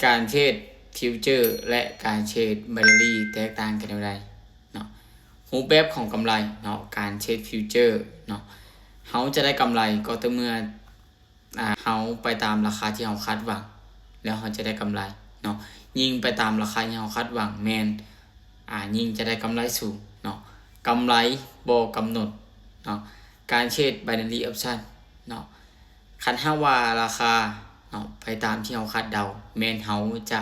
ການເທຣດຟິວເຈີ ແລະ ການເທຣດໄບນາຣີ ແຕກຕ່າງກັນແນວໃດເນາະ? ຮູບແບບຂອງກຳໄລເນາະ, ການເທຣດຟິວເຈີເນາະ ເຮົາຈະໄດ້ກຳໄລກໍຕໍ່ເມື່ອ ອາ ເຮົາໄປຕາມລາຄາທີ່ເຮົາຄາດຫວັງ ແລ້ວເຮົາຈະໄດ້ກຳໄລເນາະ. ຍິ່ງໄປຕາມລາຄາທີ່ເຮົາຄາດຫວັງແມ່ນ ອາ ຍິ່ງຈະໄດ້ກຳໄລສູງເນາະ. ກຳໄລບໍ່ກຳນົດເນາະ. ການເທຣດໄບນາຣີອອບຊັນເນາະ ຄັນຫາກວ່າລາຄາເນາະ ໄປຕາມທີ່ເຮົາຄາດເດົາ ແມ່ນເຮົາຈະ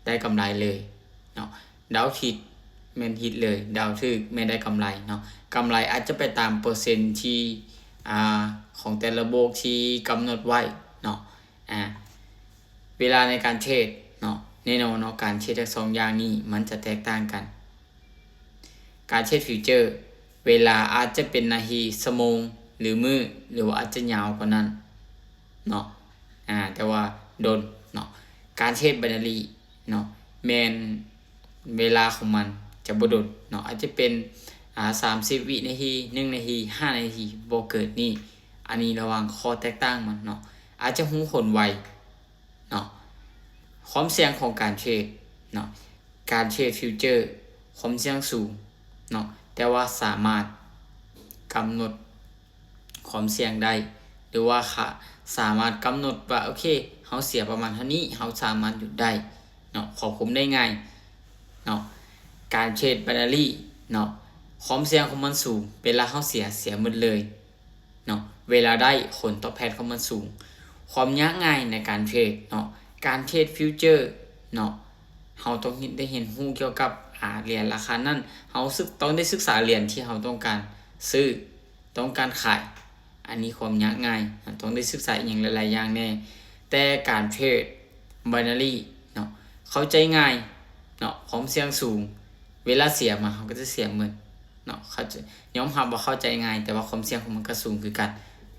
ໄດ້ກຳໄລເລີຍເນາະ. ເດົາຜິດແມ່ນຜິດເລີຍ, ເດົາຖືກແມ່ນໄດ້ກຳໄລເນາະ. ກຳໄລອາດຈະໄປຕາມເປີເຊັນທີ່ ອາ ຂອງແຕ່ລະໂບກທີ່ກຳນົດໄວ້ເນາະ. ອາ ເວລາໃນການເທຣດເນາະ ແນ່ນອນເນາະ ການເທຣດທັງສອງຢ່າງນີ້ມັນຈະແຕກຕ່າງກັນ. ການເທຣດຟິວເຈີ ເວລາອາດຈະເປັນນາທີ, ຊົ່ວໂມງ ຫຼື ມື້ ຫຼືວ່າອາດຈະຍາວກວ່ານັ້ນເນາະ ອາ ແຕ່ວ່າດົນເນາະ. ການເທຣດໄບນາຣີເນາະ ແມ່ນເວລາຂອງມັນຈະບໍ່ດົນເນາະ, ອາດຈະເປັນ ອາ ສາມສິບວິນາທີ, ໜຶ່ງນາທີ, ຫ້ານາທີ ບໍ່ເກີນນີ້. ອັນນີ້ລະຫວ່າງຂໍ້ແຕກຕ່າງມັນເນາະ, ອາດຈະຮູ້ຜົນໄວເນາະ. ຄວາມສ່ຽງຂອງການເທຣດເນາະ, ການເທຣດຟິວເຈີ ຄວາມສ່ຽງສູງເນາະ, ແຕ່ວ່າສາມາດກຳນົດຄວາມສ່ຽງໄດ້ ຫຼືວ່າ ສາມາດກຳນົດວ່າ ໂອເຄ ເຮົາເສຍປະມານເທົ່ານີ້ ເຮົາສາມາດຢຸດໄດ້ເນາະ, ຄວບຄຸມໄດ້ງ່າຍເນາະ. ການເທຣດໄບນາຣີເນາະ ຄວາມສ່ຽງຂອງມັນສູງ, ເວລາເຮົາເສຍ ເສຍໝົດເລີຍເນາະ, ເວລາໄດ້ຜົນຕອບແທນຂອງມັນສູງ. ຄວາມຍາກງ່າຍໃນການເທຣດເນາະ, ການເທຣດຟິວເຈີເນາະ ເຮົາຕ້ອງໄດ້ຮຽນຮູ້ກ່ຽວກັບ ອາ ຫຼຽນລາຄານັ້ນ, ເຮົາສຶກ ຕ້ອງໄດ້ສຶກສາຫຼຽນທີ່ເຮົາຕ້ອງການຊື້ ຕ້ອງການຂາຍ. ອັນນີ້ຄວາມຍາກງ່າຍ ເຮົາຕ້ອງໄດ້ສຶກສາອີ່ຫຍັງຫຼາຍໆຢ່າງແດ່. ແຕ່ການເທຣດໄບນາຣີເນາະ ເຂົ້າໃຈງ່າຍເນາະ, ຄວາມສ່ຽງສູງ, ເວລາເສຍມາເຮົາກໍຈະເສຍໝົດເນາະ. ເຂົ້າໃຈ ຍອມຮັບວ່າເຂົ້າໃຈງ່າຍ ແຕ່ວ່າຄວາມສ່ຽງຂອງມັນກໍສູງຄືກັນ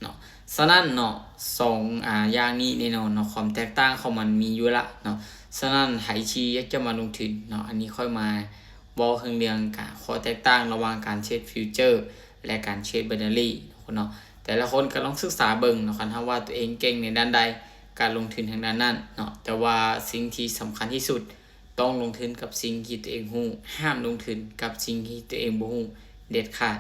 ເນາະ. ສະນັ້ນເນາະ ສອງ ອາ ຢ່າງນີ້ແນ່ນອນເນາະ ຄວາມແຕກຕ່າງຂອງມັນມີຢູ່ລະເນາະ. ສະນັ້ນໃຜທີ່ຢາກຈະມາລົງທຶນເນາະ ອັນນີ້ຂ້ອຍມາເວົ້າເຖິງເລື່ອງການ ຂໍ້ແຕກຕ່າງລະຫວ່າງການເທຣດຟິວເຈີ ແລະ ການເທຣດໄບນາຣີເນາະ. ແຕ່ລະຄົນກໍລອງສຶກສາເບິ່ງເນາະ, ຄັນຫາກວ່າຕົວເອງເກັ່ງໃນດ້ານໃດ ກໍລົງທຶນທາງດ້ານນັ້ນເນາະ. ແຕ່ວ່າສິ່ງທີ່ສຳຄັນທີ່ສຸດ ຕ້ອງລົງທຶນກັບສິ່ງທີ່ຕົວເອງຮູ້, ຫ້າມລົງທຶນກັບສິ່ງທີ່ຕົວເອງບໍ່ຮູ້ເດັດຂາດ